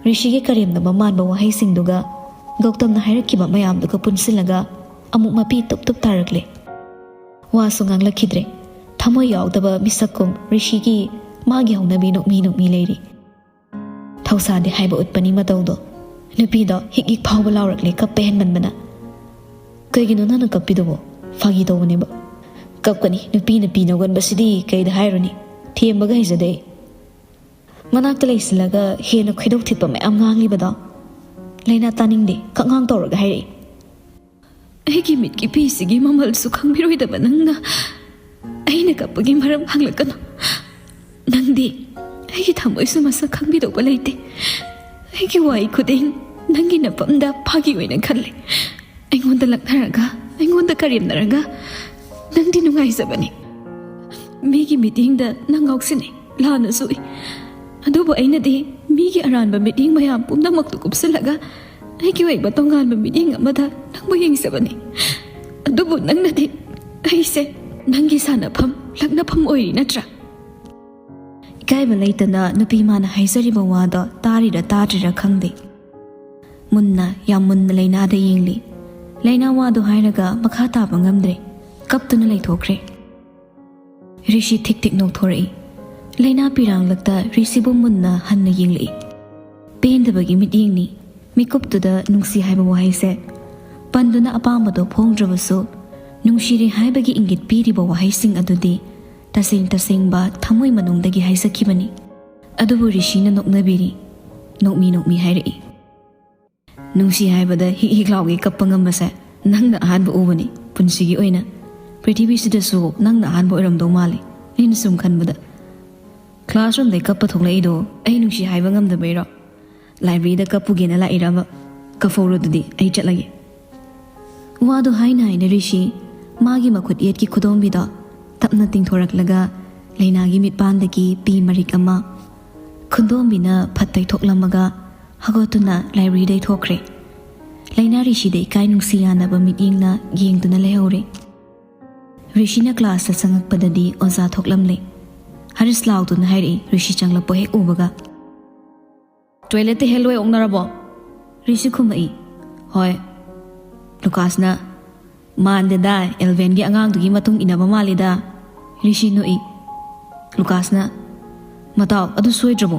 ꯔꯤꯁꯤꯒꯤ ꯀꯔꯦꯝꯅꯕ ꯃꯥꯟꯕ ꯋꯥꯍꯩꯁꯤꯡꯗꯨꯒ ꯒꯧꯇꯝꯅ ꯍꯥꯏꯔꯛꯈꯤꯕ ꯃꯌꯥꯝꯗꯨꯒ ꯄꯨꯟꯁꯤꯜꯂꯒ ꯑꯃꯨꯛ ꯃꯄꯤ ꯇꯨꯞ ꯇꯨꯞ ꯇꯥꯔꯛꯂꯦ꯫ ꯋꯥꯁꯨ ꯉꯥꯡꯂꯛꯈꯤꯗ꯭ꯔꯦ꯫ ꯊꯃꯣꯏ ꯌꯥꯎꯗꯕ ꯃꯤꯁꯛꯀꯨꯝ ꯔꯤꯁꯤꯒꯤ ꯃꯥꯒꯤ ꯍꯧꯅꯕꯤ ꯅꯣꯛꯃꯤ ꯅꯣꯛꯃꯤ ꯂꯩꯔꯤ꯫ ꯊꯧꯁꯥꯗꯦ ꯍꯥꯏꯕ ꯎꯠꯄꯅꯤ ꯃꯇꯧꯗꯣ꯫ ꯅꯨꯄꯤꯗꯣ ꯍꯤꯛ ꯍꯤꯛ ꯐꯥꯎꯕ ꯂꯥꯎꯔꯛꯂꯦ ꯀꯞꯄ ꯍꯦꯟꯃꯟꯕꯅ꯫ "ꯀꯩꯒꯤꯅꯣ ꯅꯪꯅ ꯀꯞꯄꯤꯗꯨꯕꯣ? ꯐꯥꯒꯤ ꯇꯧꯕꯅꯦꯕ꯫" "ꯀꯞꯀꯅꯤ, ꯅꯨꯄꯤꯅ ꯄꯤ ꯅꯧꯒꯟꯕꯁꯤꯗꯤ ꯀꯩꯗ ꯍꯥꯏꯔꯨꯅꯤ? ꯊꯦꯝꯕꯒ ꯍꯩꯖꯗꯦ ꯑꯩ꯫" ꯃꯅꯥꯛꯇ ꯂꯩꯁꯤꯜꯂꯒ ꯍꯦꯟꯅ ꯈꯣꯏꯗꯧ ꯊꯤꯠꯄ ꯃꯌꯥꯝ ꯉꯥꯡꯂꯤꯕꯗꯣ꯫ ꯂꯩꯅꯥ ꯇꯥꯅꯤꯡꯗꯦ, ꯀꯛꯉꯥꯡ ꯇꯧꯔꯒ ꯍꯥꯏꯔꯛꯏ꯫ "ꯑꯩꯒꯤ ꯃꯤꯠꯀꯤ ꯄꯤꯁꯤꯒꯤ ꯃꯃꯜꯁꯨ ꯈꯪꯕꯤꯔꯣꯏꯗꯕ ꯅꯪꯅ ꯑꯩꯅ ꯀꯞꯄꯒꯤ ꯃꯔꯝ ꯍꯪꯂꯛꯀꯅꯨ꯫ ꯅꯪꯗꯤ ꯑꯩꯒꯤ ꯊꯃꯣꯏꯁꯨ ꯃꯁꯛ ꯈꯪꯕꯤꯗꯧꯕ ꯂꯩꯇꯦ꯫ ꯑꯩꯒꯤ ꯋꯥꯍꯩ ꯈꯨꯗꯤꯡ ꯅꯪꯒꯤ ꯅꯐꯝꯗ ꯐꯥꯒꯤ ꯑꯣꯏꯅ ꯈꯜꯂꯦ꯫ ꯑꯩꯉꯣꯟꯗ ꯂꯛꯅꯔꯒ, ꯑꯩꯉꯣꯟꯗ ꯀꯔꯦꯝꯅꯔꯒ ꯅꯪꯗꯤ ꯅꯨꯡꯉꯥꯏꯖꯕꯅꯤ꯫ ꯃꯤꯒꯤ ꯃꯤꯠꯌꯦꯡꯗ ꯅꯪ ꯉꯥꯎꯁꯤꯟꯅꯩ, ꯂꯥꯟꯅꯁꯨ ꯎꯏ꯫ ꯑꯗꯨꯕꯨ ꯑꯩꯅꯗꯤ ꯃꯤꯒꯤ ꯑꯔꯥꯟꯕ ꯃꯤꯠꯌꯦꯡ ꯃꯌꯥꯝ ꯄꯨꯝꯅꯃꯛꯇꯨ ꯀꯨꯞꯁꯤꯜꯂꯒ ꯑꯩꯒꯤ ꯑꯣꯏꯕ ꯇꯣꯉꯥꯟꯕ ꯃꯤꯠꯌꯦꯡ ꯑꯃꯗ ꯅꯪꯕꯨ ꯌꯦꯡꯖꯕꯅꯤ꯫ ꯑꯗꯨꯕꯨ ꯅꯪꯅꯗꯤ ꯑꯩꯁꯦ ꯅꯪꯒꯤ ꯁꯥꯟꯅꯐꯝ, ꯂꯛꯅꯐꯝ ꯑꯣꯏꯔꯤ ꯅꯠꯇ꯭ꯔꯥ?" ꯏꯀꯥꯏꯕ ꯂꯩꯇꯅ ꯅꯨꯄꯤ ꯃꯥꯅ ꯍꯥꯏꯖꯔꯤꯕ ꯋꯥꯗꯣ ꯇꯥꯔꯤꯔ ꯇꯥꯗ꯭ꯔꯤꯔ ꯈꯪꯗꯦ꯫ ꯃꯨꯟꯅ, ꯌꯥꯝ ꯃꯨꯟꯅ ꯂꯩꯅꯥꯗ ꯌꯦꯡꯂꯤ꯫ ꯂꯩꯅꯥ ꯋꯥꯗꯣ ꯍꯥꯏꯔꯒ ꯃꯈꯥ ꯇꯥꯕ ꯉꯝꯗ꯭ꯔꯦ꯫ ꯀꯞꯇꯨꯅ ꯂꯩꯊꯣꯛꯈ꯭ꯔꯦ꯫ ꯔꯤꯁꯤ ꯊꯤꯛ ꯊꯤꯛ ꯅꯣꯛꯊꯣꯔꯛꯏ꯫ ꯂꯩꯅꯥ ꯄꯤꯔꯥꯡꯂꯛꯇ ꯔꯤꯁꯤꯕꯨ ꯃꯨꯟꯅ ꯍꯟꯅ ꯌꯦꯡꯂꯛꯏ꯫ ꯄꯦꯟꯗꯕꯒꯤ ꯃꯤꯠꯌꯦꯡꯅꯤ꯫ ꯃꯤꯀꯨꯞꯇꯨꯗ ꯅꯨꯡꯁꯤ ꯍꯥꯏꯕ ꯋꯥꯍꯩꯁꯦ ꯄꯟꯗꯨꯅ ꯑꯄꯥꯝꯕꯗꯣ ꯐꯣꯡꯗ꯭ꯔꯕꯁꯨ, ꯅꯨꯡꯁꯤꯔꯦ ꯍꯥꯏꯕꯒꯤ ꯏꯪꯒꯤꯠ ꯄꯤꯔꯤꯕ ꯋꯥꯍꯩꯁꯤꯡ ꯑꯗꯨꯗꯤ ꯇꯁꯦꯡ ꯇꯁꯦꯡꯕ ꯊꯃꯣꯏ ꯃꯅꯨꯡꯗꯒꯤ ꯍꯥꯏꯖꯈꯤꯕꯅꯤ꯫ ꯑꯗꯨꯕꯨ ꯔꯤꯁꯤꯅ ꯅꯣꯛꯅꯕꯤꯔꯤ꯫ ꯅꯣꯛꯃꯤ ꯅꯣꯛꯃꯤ ꯍꯥꯏꯔꯛꯏ, "ꯅꯨꯡꯁꯤ ꯍꯥꯏꯕꯗ ꯍꯤꯛ ꯍꯤꯛ ꯂꯥꯎꯒꯩ ꯀꯞꯄ ꯉꯝꯕꯁꯦ ꯅꯪꯅ ꯑꯍꯥꯟꯕ ꯎꯕꯅꯤ꯫ ꯄꯨꯟꯁꯤꯒꯤ ꯑꯣꯏꯅ ꯄ꯭ꯔꯤꯊꯤꯕꯤꯁꯤꯗꯁꯨ ꯅꯪꯅ ꯑꯍꯥꯟꯕ ꯑꯣꯏꯔꯝꯗꯧ ꯃꯥꯜꯂꯤ꯫ ꯑꯩꯅ ꯁꯨꯝ ꯈꯟꯕꯗ ꯀ꯭ꯂꯥꯁꯔꯨꯝꯗꯩ ꯀꯞꯄ ꯊꯣꯛꯂꯛꯏꯗꯣ ꯑꯩ ꯅꯨꯡꯁꯤ ꯍꯥꯏꯕ ꯉꯝꯗꯕꯩꯔꯣ? ꯂꯥꯏꯕ꯭ꯔꯦꯔꯤꯗ ꯀꯞꯄꯨꯒꯦꯅ ꯂꯥꯛꯏꯔꯕ? ꯀꯞꯐꯧꯔꯣ ꯑꯗꯨꯗꯤ, ꯑꯩ ꯆꯠꯂꯒꯦ꯫" ꯋꯥꯗꯣ ꯍꯥꯏꯅ ꯍꯥꯏꯅ ꯔꯤꯁꯤ ꯃꯥꯒꯤ ꯃꯈꯨꯠ ꯌꯦꯠꯀꯤ ꯈꯨꯗꯣꯝꯕꯤꯗꯣ ꯇꯞꯅ ꯇꯤꯡꯊꯣꯔꯛꯂꯒ ꯂꯩꯅꯥꯒꯤ ꯃꯤꯠꯄꯥꯟꯗꯒꯤ ꯄꯤ ꯃꯔꯤꯛ ꯑꯃ ꯈꯨꯗꯣꯝꯕꯤꯅ ꯐꯠ ꯇꯩꯊꯣꯛꯂꯝꯃꯒ ꯍꯧꯒꯠꯇꯨꯅ ꯂꯥꯏꯕ꯭ꯔꯦꯔꯤꯗꯩ ꯊꯣꯛꯈ꯭ꯔꯦ꯫ ꯂꯩꯅꯥ ꯔꯤꯁꯤꯗ ꯏꯀꯥꯏ ꯅꯨꯡꯁꯤ ꯌꯥꯅꯕ ꯃꯤꯠꯌꯦꯡꯅ ꯌꯦꯡꯗꯨꯅ ꯂꯩꯍꯧꯔꯦ꯫ ꯔꯤꯁꯤꯅ ꯀ꯭ꯂꯥꯁꯇ ꯆꯪꯉꯛꯄꯗꯗꯤ ꯑꯣꯖꯥ ꯊꯣꯛꯂꯝꯂꯦ꯫ ꯍꯔꯤꯁ ꯂꯥꯎꯗꯨꯅ ꯍꯥꯏꯔꯛꯏ ꯔꯤꯁꯤ ꯆꯪꯂꯛꯄ ꯍꯦꯛ ꯎꯕꯒ꯫ "ꯇꯣꯏꯂꯦꯠꯇ ꯍꯦꯜ ꯂꯣꯏ ꯑꯣꯛꯅꯔꯕꯣ?" ꯔꯤꯁꯤ ꯈꯨꯝꯃꯛꯏ꯫ "ꯍꯣꯏ꯫" ꯂꯨꯀꯥꯁꯅ, "ꯃꯥꯟꯗꯦꯗ, ꯑꯦꯜꯚꯦꯟꯒꯤ ꯑꯉꯥꯡꯗꯨꯒꯤ ꯃꯇꯨꯡ ꯏꯟꯅꯕ ꯃꯥꯜꯂꯤꯗ꯫" ꯔꯤꯁꯤ ꯅꯣꯛꯏ꯫ ꯂꯨꯀꯥꯁꯅ, "ꯃꯇꯥꯎ, ꯑꯗꯨ ꯁꯣꯏꯗ꯭ꯔꯕꯣ?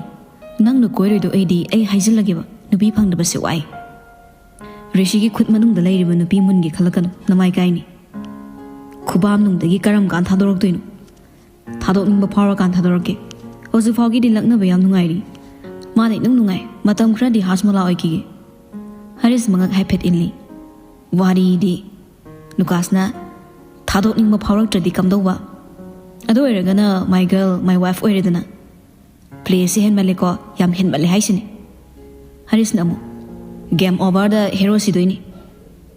ꯅꯪꯅ ꯀꯣꯏꯔꯣꯏꯗꯣ ꯑꯩꯗꯤ, ꯑꯩ ꯍꯥꯏꯖꯤꯜꯂꯒꯦꯕ, ꯅꯨꯄꯤ ꯐꯪꯗꯕꯁꯦ ꯋꯥꯏ꯫" ꯔꯤꯁꯤꯒꯤ ꯈꯨꯠ ꯃꯅꯨꯡꯗ ꯂꯩꯔꯤꯕ ꯅꯨꯄꯤ ꯃꯨꯟꯒꯦ ꯈꯜꯂꯛꯀꯅꯨ, ꯅꯃꯥꯏ ꯀꯥꯏꯅꯤ꯫ ꯈꯨꯕꯥꯝ ꯅꯨꯡꯗꯒꯤ ꯀꯔꯝ ꯀꯥꯟ ꯊꯥꯗꯣꯔꯛꯇꯣꯏꯅꯣ? ꯊꯥꯗꯣꯛꯅꯤꯡꯕ ꯐꯥꯎꯔꯀꯥꯟ ꯊꯥꯗꯣꯔꯛꯀꯦ꯫ ꯍꯧꯖꯤꯛ ꯐꯥꯎꯒꯤꯗꯤ ꯂꯛꯅꯕ ꯌꯥꯝ ꯅꯨꯡꯉꯥꯏꯔꯤ꯫ ꯃꯥꯅ ꯏꯅꯨꯡ ꯅꯨꯡꯉꯥꯏ꯫ ꯃꯇꯝ ꯈꯔꯗꯤ ꯍꯥꯖꯃꯣꯂꯥ ꯑꯣꯏꯈꯤꯒꯦ꯫ ꯍꯔꯤꯁ ꯃꯉꯛ ꯍꯥꯏꯐꯦꯠ ꯏꯜꯂꯤ꯫ ꯋꯥꯔꯤꯗꯤ꯫ ꯂꯨꯀꯥꯁꯅ, "ꯊꯥꯗꯣꯛꯅꯤꯡꯕ ꯐꯥꯎꯔꯛꯇ꯭ꯔꯗꯤ ꯀꯝꯗꯧꯕ? ꯑꯗꯨ ꯑꯣꯏꯔꯒꯅ my girl, my wife ꯑꯣꯏꯔꯦꯗꯅ꯫" "ꯄ꯭ꯂꯦꯁꯦ ꯍꯦꯟꯃꯜꯂꯦꯀꯣ, ꯌꯥꯝ ꯍꯦꯟꯃꯜꯂꯦ ꯍꯥꯏꯁꯤꯅꯦ꯫" ꯍꯔꯤꯁꯅ ꯑꯃꯨꯛ, "ꯒꯦꯝ ꯑꯣꯚꯔꯗ ꯍꯦꯔꯣ ꯁꯤꯗꯣꯏꯅꯤ꯫"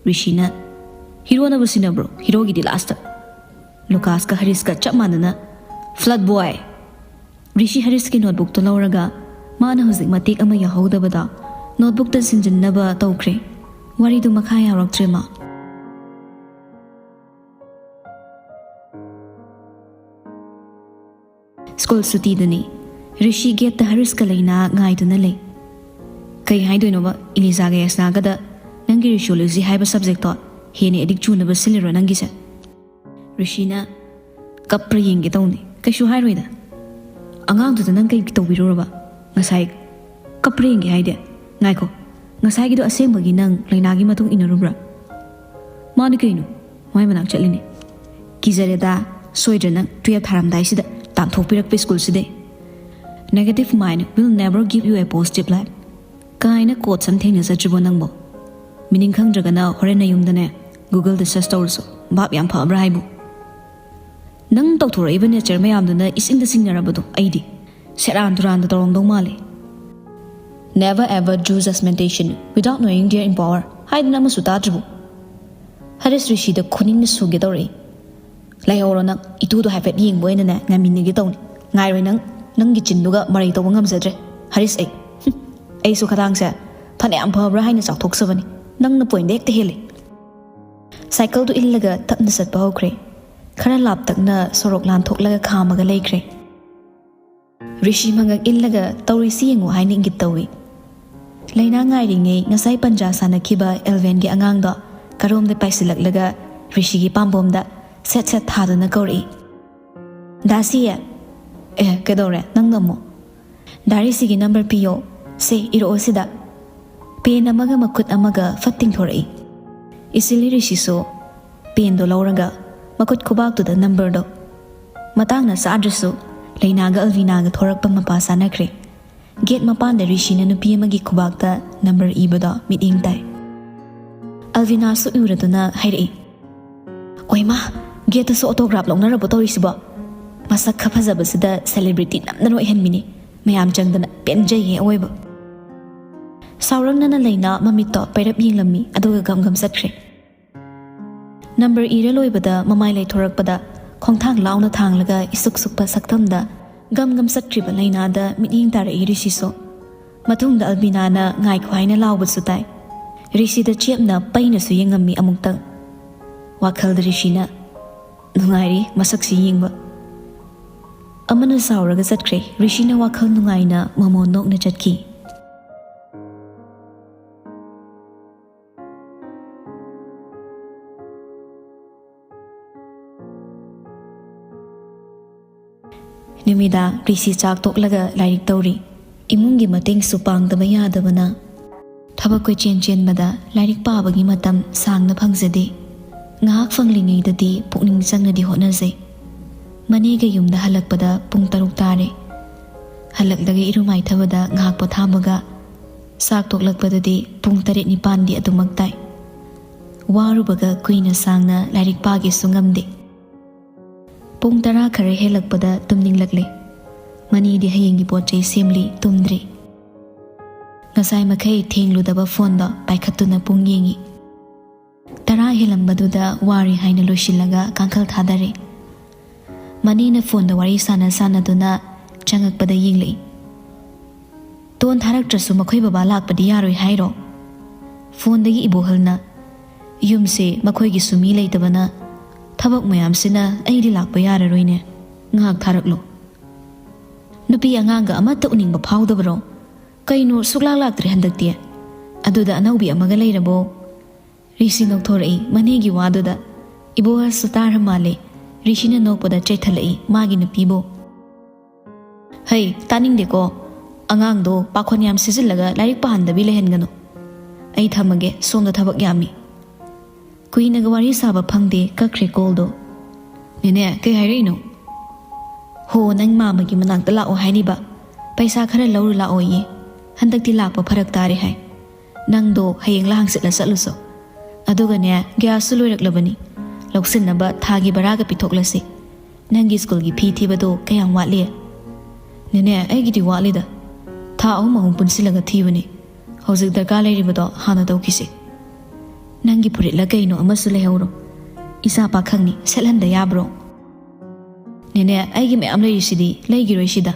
ꯔꯤꯁꯤꯅ, "ꯍꯤꯔꯣꯅꯕꯨ ꯁꯤꯟꯅꯕ꯭ꯔꯣ? ꯍꯤꯔꯣꯒꯤꯗꯤ ꯂꯥꯁꯇ꯫" ꯂꯨꯀꯥꯁꯀ ꯍꯔꯤꯁꯀ ꯆꯞ ꯃꯥꯟꯅꯅ, "ꯐ꯭ꯂꯠ ꯕꯣꯏ!" ꯔꯤꯁꯤ ꯍꯔꯤꯁꯀꯤ ꯅꯣꯠꯕꯨꯛꯇꯣ ꯂꯧꯔꯒ ꯃꯥꯅ ꯍꯧꯖꯤꯛ ꯃꯇꯦꯛ ꯑꯃ ꯌꯥꯍꯧꯗꯕꯗ ꯅꯣꯠꯕꯨꯛꯇ ꯁꯤꯟꯖꯤꯟꯅꯕ ꯇꯧꯈ꯭ꯔꯦ꯫ ꯋꯥꯔꯤꯗꯨ ꯃꯈꯥ ꯌꯥꯎꯔꯛꯇ꯭ꯔꯦ ꯃꯥ꯫ ꯁ꯭ꯀꯨꯜ ꯁꯨꯇꯤꯗꯅꯤ꯫ ꯔꯤꯁꯤ ꯒꯦꯠꯇ ꯍꯔꯤꯁꯀ ꯂꯩꯅꯥ ꯉꯥꯏꯗꯨꯅ ꯂꯩ꯫ "ꯀꯩ ꯍꯥꯏꯗꯣꯏꯅꯣꯕ, ꯏꯂꯤꯖꯥꯒ ꯌꯥꯁꯅꯥꯒꯗ ꯅꯪꯒꯤ ꯔꯤꯁꯤꯌꯣꯂꯣꯖꯤ ꯍꯥꯏꯕ ꯁꯕꯖꯦꯛꯇꯣ ꯍꯦꯟꯅ ꯑꯦꯗꯤꯛ ꯆꯨꯅꯕ ꯁꯤꯜꯂꯤꯔꯣ ꯅꯪꯒꯤꯁꯦ?" ꯔꯤꯁꯤꯅ ꯀꯞꯄ꯭ꯔꯥ ꯌꯦꯡꯒꯦ ꯇꯧꯅꯤ꯫ "ꯀꯩꯁꯨ ꯍꯥꯏꯔꯣꯏꯗ꯫ ꯑꯉꯥꯡꯗꯨꯗ ꯅꯪ ꯀꯩ ꯇꯧꯕꯤꯔꯨꯔꯕ? ꯉꯁꯥꯏ ꯀꯞꯄ꯭ꯔꯦꯡꯒꯦ ꯍꯥꯏꯗꯤ? ꯉꯥꯏꯈꯣ, ꯉꯁꯥꯏꯒꯤꯗꯣ ꯑꯁꯦꯡꯕꯒꯤ ꯅꯪ ꯂꯩꯅꯥꯒꯤ ꯃꯇꯨꯡ ꯏꯟꯅꯔꯨꯕ꯭ꯔꯥ? ꯃꯥꯅꯤ ꯀꯩꯅꯣ, ꯃꯥꯏ ꯃꯅꯥꯛ ꯆꯠꯂꯤꯅꯦ꯫ ꯀꯤꯖꯔꯦꯗ, ꯁꯣꯏꯗ꯭ꯔꯦ ꯅꯪ twelve ꯊꯥꯔꯝꯗꯥꯏꯁꯤꯗ ꯇꯥꯟꯊꯣꯛꯄꯤꯔꯛꯄ ꯁ꯭ꯀꯨꯜꯁꯤꯗꯩ꯫ "Negative mind will never give you a positive life" ꯀꯥꯏꯅ ꯀꯣꯠꯁ ꯑꯃ ꯊꯦꯡꯅꯖꯗ꯭ꯔꯤꯕꯣ ꯅꯪꯕꯣ? ꯃꯤꯅꯤꯡ ꯈꯪꯗ꯭ꯔꯒꯅ ꯍꯣꯔꯦꯟ ꯅꯌꯨꯝꯗꯅꯦ ꯒꯨꯒꯜꯗ ꯁꯔꯁ ꯇꯧꯔꯁꯨ꯫ ꯚꯥꯞ ꯌꯥꯝ ꯐꯕ꯭ꯔꯥ ꯍꯥꯏꯕꯨ? ꯅꯪ ꯇꯧꯊꯣꯔꯛꯏꯕ ꯅꯦꯆꯔ ꯃꯌꯥꯝꯗꯨꯅ ꯏꯁꯤꯡꯗ ꯁꯤꯡꯅꯔꯕꯗꯣ꯫ ꯑꯩꯗꯤ ꯁꯦꯔꯥꯟ ꯇꯨꯔꯥꯟꯗ ꯇꯧꯔꯝꯗꯧ ꯃꯥꯜꯂꯦ꯫ "Never ever do judgmentation without knowing their own power" ꯍꯥꯏꯗꯅ ꯑꯃꯁꯨ ꯇꯥꯗ꯭ꯔꯤꯕꯣ? ꯍꯔꯤꯁ ꯔꯤꯁꯤꯗ ꯈꯨꯅꯤꯡꯅ ꯁꯨꯒꯦ ꯇꯧꯔꯛꯏ꯫ "ꯂꯩꯍꯧꯔꯣ ꯅꯪ, ꯏꯇꯨꯗꯣ ꯍꯥꯏꯐꯦꯠ ꯌꯦꯡꯕ ꯑꯣꯏꯅꯅꯦ ꯉꯥꯏꯃꯤꯟꯅꯒꯦ ꯇꯧꯅꯤ꯫ ꯉꯥꯏꯔꯣꯏ ꯅꯪ, ꯅꯪꯒꯤ ꯆꯤꯟꯗꯨꯒ ꯃꯔꯩ ꯇꯧꯕ ꯉꯝꯖꯗ꯭ꯔꯦ ꯍꯔꯤꯁ ꯑꯩ꯫ ꯍꯨꯝ, ꯑꯩꯁꯨ ꯈꯗꯥꯡꯁꯦ ꯐꯅꯌꯥꯝ ꯐꯕ꯭ꯔꯥ ꯍꯥꯏꯅ ꯆꯥꯎꯊꯣꯛꯆꯕꯅꯤ, ꯅꯪꯅ ꯄꯣꯏꯟꯗ ꯍꯦꯛꯇ ꯍꯦꯜꯂꯤ"꯫ ꯁꯥꯏꯀꯜꯗꯨ ꯏꯜꯂꯒ ꯇꯞꯅ ꯆꯠꯄ ꯍꯧꯈ꯭ꯔꯦ꯫ ꯈꯔ ꯂꯥꯞꯇꯛꯅ ꯁꯣꯔꯣꯛ ꯂꯥꯟꯊꯣꯛꯂꯒ ꯈꯥꯝꯃꯒ ꯂꯩꯈ꯭ꯔꯦ꯫ ꯔꯤꯁꯤ ꯃꯉꯛ ꯏꯜꯂꯒ "ꯇꯧꯔꯤꯁꯤ ꯌꯦꯡꯉꯨ" ꯍꯥꯏꯅ ꯏꯪꯒꯤꯠ ꯇꯧꯏ꯫ ꯂꯩꯅꯥ ꯉꯥꯏꯔꯤꯉꯩ ꯉꯁꯥꯏ ꯄꯟꯖꯥ ꯁꯥꯟꯅꯈꯤꯕ ꯑꯦꯜꯚꯦꯟꯒꯤ ꯑꯉꯥꯡꯗꯣ ꯀꯔꯣꯝꯗ ꯄꯥꯏꯁꯤꯜꯂꯛꯂꯒ ꯔꯤꯁꯤꯒꯤ ꯄꯥꯝꯕꯣꯝꯗ ꯁꯦꯠ ꯁꯦꯠ ꯊꯥꯗꯨꯅ ꯀꯧꯔꯛꯏ꯫ "ꯗꯥꯁꯤ"꯫ "ꯑꯦ, ꯀꯩꯗꯧꯔꯦ? ꯅꯪꯅ ꯑꯃꯨꯛ?" "ꯗꯥ ꯔꯤꯁꯤꯒꯤ ꯅꯝꯕꯔ ꯄꯤꯌꯣ꯫ ꯁꯦ, ꯏꯔꯛꯑꯣ ꯁꯤꯗ"꯫ ꯄꯦꯟ ꯑꯃꯒ ꯃꯈꯨꯠ ꯑꯃꯒ ꯐꯠ ꯇꯤꯡꯊꯣꯔꯛꯏ꯫ ꯏꯁꯤꯂꯤ ꯔꯤꯁꯤꯁꯨ ꯄꯦꯟꯗꯣ ꯂꯧꯔꯒ ꯃꯈꯨꯠ ꯈꯨꯕꯥꯛꯇꯨꯗ ꯅꯝꯕꯔꯗꯣ꯫ ꯃꯇꯥꯡꯅ ꯆꯥꯗ꯭ꯔꯁꯨ ꯂꯩꯅꯥꯒ ꯑꯜꯚꯤꯅꯥꯒ ꯊꯣꯔꯛꯄ ꯃꯄꯥ ꯆꯥꯅꯈ꯭ꯔꯦ꯫ ꯒꯦꯠ ꯃꯄꯥꯟꯗ ꯔꯤꯁꯤꯅ ꯅꯨꯄꯤ ꯑꯃꯒꯤ ꯈꯨꯕꯥꯛꯇ ꯅꯝꯕꯔ ꯏꯕꯗꯣ ꯃꯤꯠꯌꯦꯡ ꯇꯥꯏ꯫ ꯑꯜꯚꯤꯅꯥꯁꯨ ꯎꯔꯗꯨꯅ ꯍꯥꯏꯔꯛꯏ, "ꯑꯣꯏꯃꯥ, ꯒꯦꯠꯇꯁꯨ ꯑꯣꯇꯣꯒ꯭ꯔꯥꯐ ꯂꯧꯅꯔꯕꯣ ꯇꯧꯔꯤꯁꯤꯕꯣ? ꯃꯁꯛ ꯈ ꯐꯖꯕꯁꯤꯗ ꯁꯦꯂꯦꯕ꯭ꯔꯤꯇꯤ ꯅꯝꯗꯅ ꯑꯣꯏꯍꯟꯕꯤꯅꯤ꯫ ꯃꯌꯥꯝ ꯆꯪꯗꯅ ꯄꯦꯟꯖꯩꯌꯦ ꯑꯋꯣꯏꯕ"꯫ ꯁꯥꯎꯔꯪꯅꯅ ꯂꯩꯅꯥ ꯃꯃꯤꯠꯇꯣ ꯄꯩꯔꯞ ꯌꯦꯡꯂꯝꯃꯤ, ꯑꯗꯨꯒ ꯒꯝ ꯒꯝ ꯆꯠꯈ꯭ꯔꯦ꯫ ꯅꯝꯕꯔ ꯏꯔ ꯂꯣꯏꯕꯗ ꯃꯃꯥꯏ ꯂꯩꯊꯣꯔꯛꯄꯗ ꯈꯣꯡꯊꯥꯡ ꯂꯥꯎꯅ ꯊꯥꯡꯂꯒ ꯏꯁꯨꯛ ꯁꯨꯛꯄ ꯁꯛꯇꯝꯗ ꯒꯝ ꯒꯝ ꯆꯠꯈ꯭ꯔꯤꯕ ꯂꯩꯅꯥꯗ ꯃꯤꯠꯌꯦꯡ ꯇꯥꯔꯛꯏ ꯔꯤꯁꯤꯁꯨ꯫ ꯃꯇꯨꯡꯗ ꯑꯜꯕꯤꯅꯥꯅ "ꯉꯥꯏꯈꯣ" ꯍꯥꯏꯅ ꯂꯥꯎꯕꯁꯨ ꯇꯥꯏ꯫ ꯔꯤꯁꯤꯗ ꯆꯦꯞꯅ ꯄꯩꯅꯁꯨ ꯌꯦꯡꯉꯝꯃꯤ ꯑꯃꯨꯛꯇꯪ꯫ ꯋꯥꯈꯜꯗ ꯔꯤꯁꯤꯅ "ꯅꯨꯡꯉꯥꯏꯔꯤ ꯃꯁꯛꯁꯤ ꯌꯦꯡꯕ"꯫ ꯑꯃꯅ ꯁꯥꯎꯔꯒ ꯆꯠꯈ꯭ꯔꯦ꯫ ꯔꯤꯁꯤꯅ ꯋꯥꯈꯜ ꯅꯨꯡꯉꯥꯏꯅ ꯃꯃꯣꯟ ꯅꯣꯛꯅ ꯆꯠꯈꯤ꯫ ꯅꯨꯃꯤꯗꯥꯡ ꯔꯤꯁꯤ ꯆꯥꯛ ꯇꯣꯛꯂꯒ ꯂꯥꯏꯔꯤꯛ ꯇꯧꯔꯤ꯫ ꯏꯃꯨꯡꯒꯤ ꯃꯇꯦꯡꯁꯨ ꯄꯥꯡꯗꯕ ꯌꯥꯗꯕꯅ ꯊꯕꯛ ꯀꯣꯏꯆꯦꯟ ꯆꯦꯟꯕꯗ ꯂꯥꯏꯔꯤꯛ ꯄꯥꯕꯒꯤ ꯃꯇꯝ ꯁꯥꯡꯅ ꯐꯪꯖꯗꯦ꯫ ꯉꯥꯏꯍꯥꯛ ꯐꯪꯂꯤꯉꯩꯗꯗꯤ ꯄꯨꯛꯅꯤꯡ ꯆꯪꯅꯗꯤ ꯍꯣꯠꯅꯖꯩ꯫ ꯃꯅꯦꯒ ꯌꯨꯝꯗ ꯍꯜꯂꯛꯄꯗ ꯄꯨꯡ ꯇꯔꯨꯛ ꯇꯥꯔꯦ꯫ ꯍꯜꯂꯛꯂꯒ ꯏꯔꯨ ꯃꯥꯏꯊꯕꯗ ꯉꯥꯏꯍꯥꯛ ꯄꯣꯊꯥꯕꯒ ꯆꯥꯛ ꯇꯣꯛꯂꯛꯄꯗꯗꯤ ꯄꯨꯡ ꯇꯔꯦꯠ ꯅꯤꯄꯥꯟꯗꯤ ꯑꯗꯨꯃꯛ ꯇꯥꯏ꯫ ꯋꯥꯔꯨꯕꯒ ꯀꯨꯏꯅ ꯁꯥꯡꯅ ꯂꯥꯏꯔꯤꯛ ꯄꯥꯒꯦꯁꯨ ꯉꯝꯗꯦ꯫ ꯄꯨꯡ ꯇꯔꯥ ꯈꯔ ꯍꯦꯜꯂꯛꯄꯗ ꯇꯨꯝꯅꯤꯡꯂꯛꯂꯦ꯫ ꯃꯅꯦꯗꯤ ꯍꯌꯦꯡꯒꯤ ꯄꯣꯠ ꯆꯩ ꯁꯦꯝꯂꯤ, ꯇꯨꯝꯗ꯭ꯔꯤ꯫ ꯉꯁꯥꯏ ꯃꯈꯩ ꯊꯦꯡꯂꯨꯗꯕ ꯐꯣꯟꯗꯣ ꯄꯥꯏꯈꯠꯇꯨꯅ ꯄꯨꯡ ꯌꯦꯡꯉꯤ꯫ ꯇꯔꯥ ꯍꯦꯜꯂꯝꯕꯗꯨꯗ ꯋꯥꯔꯦ ꯍꯥꯏꯅ ꯂꯣꯏꯁꯤꯜꯂꯒ ꯀꯥꯡꯈꯜ ꯊꯥꯗꯔꯦ꯫ ꯃꯅꯦꯅ ꯐꯣꯟꯗ ꯋꯥꯔꯤ ꯁꯥꯟꯅ ꯁꯥꯟꯅꯗꯨꯅ ꯆꯪꯉꯛꯄꯗ ꯌꯦꯡꯂꯛꯏ꯫ "ꯇꯣꯟ ꯊꯥꯔꯛꯇ꯭ꯔꯁꯨ ꯃꯈꯣꯏ ꯕꯕꯥ ꯂꯥꯛꯄꯗꯤ ꯌꯥꯔꯣꯏ ꯍꯥꯏꯔꯣ?" ꯐꯣꯟꯗꯒꯤ ꯏꯕꯣꯍꯜꯅ, "ꯌꯨꯝꯁꯦ ꯃꯈꯣꯏꯒꯤꯁꯨ ꯃꯤ ꯂꯩꯇꯕꯅ ꯊꯕꯛ ꯃꯌꯥꯝꯁꯤꯅ ꯑꯩꯗꯤ ꯂꯥꯛꯄ ꯌꯥꯔꯔꯣꯏꯅꯦ꯫ ꯉꯥꯏꯍꯥꯛ ꯊꯥꯔꯛꯂꯣ꯫ ꯅꯨꯄꯤ ꯑꯉꯥꯡꯒ ꯑꯃꯠꯇ ꯎꯅꯤꯡꯕ ꯐꯥꯎꯗꯕꯔꯣ? ꯀꯩꯅꯣ ꯁꯨꯛꯂꯥꯛ ꯂꯥꯛꯇ꯭ꯔꯦ ꯍꯟꯗꯛꯇꯤ? ꯑꯗꯨꯗ ꯑꯅꯧꯕꯤ ꯑꯃꯒ ꯂꯩꯔꯕꯣ?" ꯔꯤꯁꯤ ꯅꯣꯛꯊꯣꯔꯛꯏ ꯃꯅꯦꯒꯤ ꯋꯥꯗꯨꯗ꯫ ꯏꯕꯣꯍꯜꯁꯨ ꯇꯥꯔ ꯃꯥꯜꯂꯦ꯫ ꯔꯤꯁꯤꯅ ꯅꯣꯛꯄꯗ ꯆꯦꯠꯊꯜꯂꯛꯏ ꯃꯥꯒꯤ ꯅꯨꯄꯤꯕꯨ꯫ "ꯍꯩ, ꯇꯥꯅꯤꯡꯗꯦꯀꯣ꯫ ꯑꯉꯥꯡꯗꯣ ꯄꯥꯈꯣꯟ ꯌꯥꯝ ꯁꯤꯖꯤꯜꯂꯒ ꯂꯥꯏꯔꯤꯛ ꯄꯥꯍꯟꯗꯕꯤ ꯂꯩꯍꯟꯒꯅꯨ꯫ ꯑꯩ ꯊꯝꯃꯒꯦ, ꯁꯣꯝꯗ ꯊꯕꯛ ꯌꯥꯝꯃꯤ꯫" ꯀꯨꯏꯅꯒ ꯋꯥꯔꯤ ꯁꯥꯕ ꯐꯪꯗꯦ, ꯀꯛꯈ꯭ꯔꯦ ꯀꯣꯜꯗꯣ꯫ "ꯅꯦꯅꯦ, ꯀꯩ ꯍꯥꯏꯔꯛꯏꯅꯣ?" "ꯍꯣ, ꯅꯪ ꯃꯥꯃꯒꯤ ꯃꯅꯥꯛꯇ ꯂꯥꯛꯑꯣ ꯍꯥꯏꯔꯤꯕ꯫ ꯄꯩꯁꯥ ꯈꯔ ꯂꯧꯔꯨ ꯂꯥꯛꯑꯣꯌꯦ꯫ ꯍꯟꯗꯛꯇꯤ ꯂꯥꯛꯄ ꯐꯔꯛ ꯇꯥꯔꯦ ꯍꯥꯏ꯫ ꯅꯪꯗꯣ ꯍꯌꯦꯡꯂ ꯍꯪꯆꯤꯠꯂ ꯆꯠꯂꯨꯁꯣ꯫ ꯑꯗꯨꯒꯅꯦ, ꯒ꯭ꯌꯥꯁꯁꯨ ꯂꯣꯏꯔꯛꯂꯕꯅꯤ꯫ ꯂꯧꯁꯤꯟꯅꯕ ꯊꯥꯒꯤ ꯚꯔꯥꯒ ꯄꯤꯊꯣꯛꯂꯁꯤ꯫ ꯅꯪꯒꯤ ꯁ꯭ꯀꯨꯜꯒꯤ ꯐꯤ ꯊꯤꯕꯗꯣ ꯀꯌꯥꯝ ꯋꯥꯠꯂꯤ?" "ꯅꯦꯅꯦ, ꯑꯩꯒꯤꯗꯤ ꯋꯥꯠꯂꯤꯗ꯫ ꯊꯥ ꯑꯍꯨꯝ ꯑꯍꯨꯝ ꯄꯨꯟꯁꯤꯜꯂꯒ ꯊꯤꯕꯅꯤ꯫ ꯍꯧꯖꯤꯛ ꯗꯔꯀꯥꯔ ꯂꯩꯔꯤꯕꯗꯣ ꯍꯥꯟꯅ ꯇꯧꯈꯤꯁꯤ꯫ ꯅꯪꯒꯤ ꯐꯨꯔꯤꯠꯂ ꯀꯩꯅꯣ ꯑꯃꯁꯨ ꯂꯩꯍꯧꯔꯣ꯫ ꯏꯆꯥ ꯄꯥꯈꯪꯅꯤ, ꯁꯦꯠꯍꯟꯗ ꯌꯥꯕ꯭ꯔꯣ?" "ꯅꯦꯅꯦ, ꯑꯩꯒꯤ ꯃꯌꯥꯝ ꯂꯩꯔꯤꯁꯤꯗꯤ, ꯂꯩꯈꯤꯔꯣꯏ ꯁꯤꯗ꯫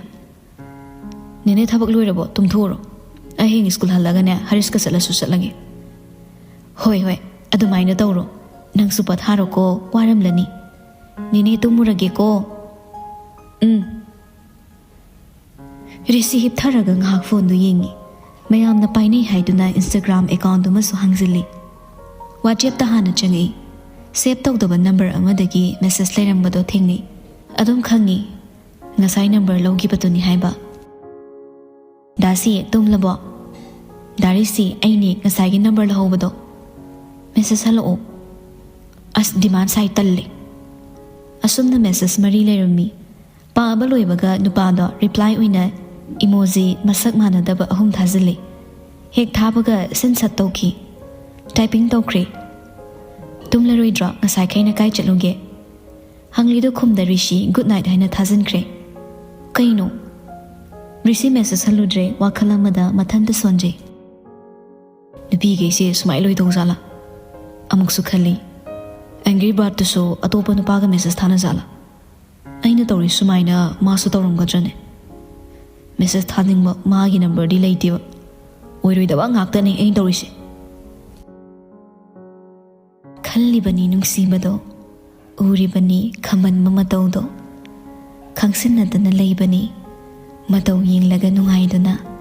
ꯅꯦꯅꯦ ꯊꯕꯛ ꯂꯣꯏꯔꯕꯣ? ꯇꯨꯝꯊꯣꯛꯎꯔꯣ꯫ ꯑꯩ ꯍꯌꯦꯡ ꯁ꯭ꯀꯨꯜ ꯍꯜꯂꯒꯅꯦ, ꯍꯔꯤꯁꯀ ꯆꯠꯂꯁꯨ ꯆꯠꯂꯒꯦ꯫" "ꯍꯣꯏ, ꯍꯣꯏ, ꯑꯗꯨꯃꯥꯏꯅ ꯇꯧꯔꯣ꯫ ꯅꯪꯁꯨ ꯄꯣꯊꯥꯔꯣꯀꯣ, ꯋꯥꯔꯝꯂꯅꯤ꯫ ꯅꯦꯅꯦ ꯇꯨꯝꯃꯨꯔꯒꯦꯀꯣ꯫" "ꯎꯝ꯫" ꯔꯤꯁꯤ ꯍꯤꯞꯊꯔꯒ ꯉꯥꯏꯍꯥꯛ ꯐꯣꯟꯗꯨ ꯌꯦꯡꯉꯤ꯫ ꯃꯌꯥꯝꯅ ꯄꯥꯏꯅꯩ ꯍꯥꯏꯗꯨꯅ Instagram account ꯑꯃꯁꯨ ꯍꯥꯡꯖꯤꯜꯂꯤ꯫ WhatsApp-ꯇ ꯍꯥꯟꯅ ꯆꯪꯉꯛꯏ꯫ Save ꯇꯧꯗꯕ number ꯑꯃꯗꯒꯤ message ꯂꯩꯔꯝꯕꯗꯣ ꯊꯦꯡꯅꯩ꯫ ꯑꯗꯨꯝ ꯈꯪꯉꯤ, ꯉꯁꯥꯏ number ꯂꯧꯈꯤꯕꯗꯨꯅꯤ ꯍꯥꯏꯕ꯫ "ꯁꯤ ꯇꯨꯝꯂꯕꯣ? ꯗꯥꯔꯤꯁꯤ ꯑꯩꯅꯤ ꯉꯁꯥꯏꯒꯤ ꯅꯝꯕꯔ ꯂꯧꯍꯧꯕꯗꯣ꯫ ꯃꯦꯁꯦꯖ ꯍꯜꯂꯛꯑꯣ꯫ ꯑꯁ, ꯗꯤꯃꯥꯟ ꯁꯥꯏ, ꯇꯜꯂꯦ"꯫ ꯑꯁꯨꯝꯅ ꯃꯦꯁꯦꯖ ꯃꯔꯤ ꯂꯩꯔꯝꯃꯤ꯫ ꯄꯥꯕ ꯂꯣꯏꯕꯒ ꯅꯨꯄꯥꯗꯣ ꯔꯤꯄ꯭ꯂꯥꯏ ꯑꯣꯏꯅ ꯏꯃꯣꯖꯤ ꯃꯁꯛ ꯃꯥꯟꯅꯗꯕ ꯑꯍꯨꯝ ꯊꯥꯖꯤꯜꯂꯤ꯫ ꯍꯦꯛ ꯊꯥꯕꯒ ꯁꯤꯟ ꯁꯠ ꯇꯧꯈꯤ꯫ ꯇꯥꯏꯄꯤꯡ ꯇꯧꯈ꯭ꯔꯦ꯫ "ꯇꯨꯝꯂꯔꯣꯏꯗ꯭ꯔꯣ? ꯉꯁꯥꯏꯈꯩꯅ ꯀꯥꯏ ꯆꯠꯂꯨꯒꯦ?" ꯍꯪꯂꯤꯗꯨ ꯈꯨꯝꯗ ꯔꯤꯁꯤ "ꯒꯨꯗ ꯅꯥꯏꯠ" ꯍꯥꯏꯅ ꯊꯥꯖꯤꯟꯈ꯭ꯔꯦ꯫ "ꯀꯩꯅꯣ?" ꯔꯤꯁꯤ ꯃꯦꯁꯦꯖ ꯍꯜꯂꯨꯗ꯭ꯔꯦ, ꯋꯥꯈꯜ ꯑꯃꯗ ꯃꯊꯟꯇ ꯁꯣꯟꯖꯩ꯫ "ꯅꯨꯄꯤꯈꯩꯁꯦ ꯁꯨꯃꯥꯏ ꯂꯣꯏ ꯇꯧꯖꯥꯠꯂꯥ?" ꯑꯃꯨꯛꯁꯨ ꯈꯜꯂꯤ꯫ ꯑꯦꯡꯒ꯭ꯔꯤ ꯕꯥꯔꯠꯇꯨꯁꯨ ꯑꯇꯣꯞꯄ ꯅꯨꯄꯥꯒ ꯃꯦꯁꯦꯖ ꯊꯥꯅꯖꯥꯠꯂꯥ? ꯑꯩꯅ ꯇꯧꯔꯤ ꯁꯨꯃꯥꯏꯅ ꯃꯥꯁꯨ ꯇꯧꯔꯝꯒꯗ꯭ꯔꯅꯦ? ꯃꯦꯁꯦꯖ ꯊꯥꯅꯤꯡꯕ ꯃꯥꯒꯤ ꯅꯝꯕꯔꯗꯤ ꯂꯩꯇꯦꯕ꯫ ꯑꯣꯏꯔꯣꯏꯗꯕ ꯉꯥꯛꯇꯅꯦ ꯑꯩꯅ ꯇꯧꯔꯤꯁꯦ꯫ ꯈꯜꯂꯤꯕꯅꯤ ꯅꯨꯡꯁꯤꯕꯗꯣ, ꯎꯔꯤꯕꯅꯤ ꯈꯝꯕꯟꯕ ꯃꯇꯧꯗꯣ, ꯈꯪꯁꯤꯟꯅꯗꯅ ꯂꯩꯕꯅꯤ ꯃꯇꯧ ꯌꯦꯡꯂꯒ ꯅꯨꯡꯉꯥꯏꯗꯨꯅ꯫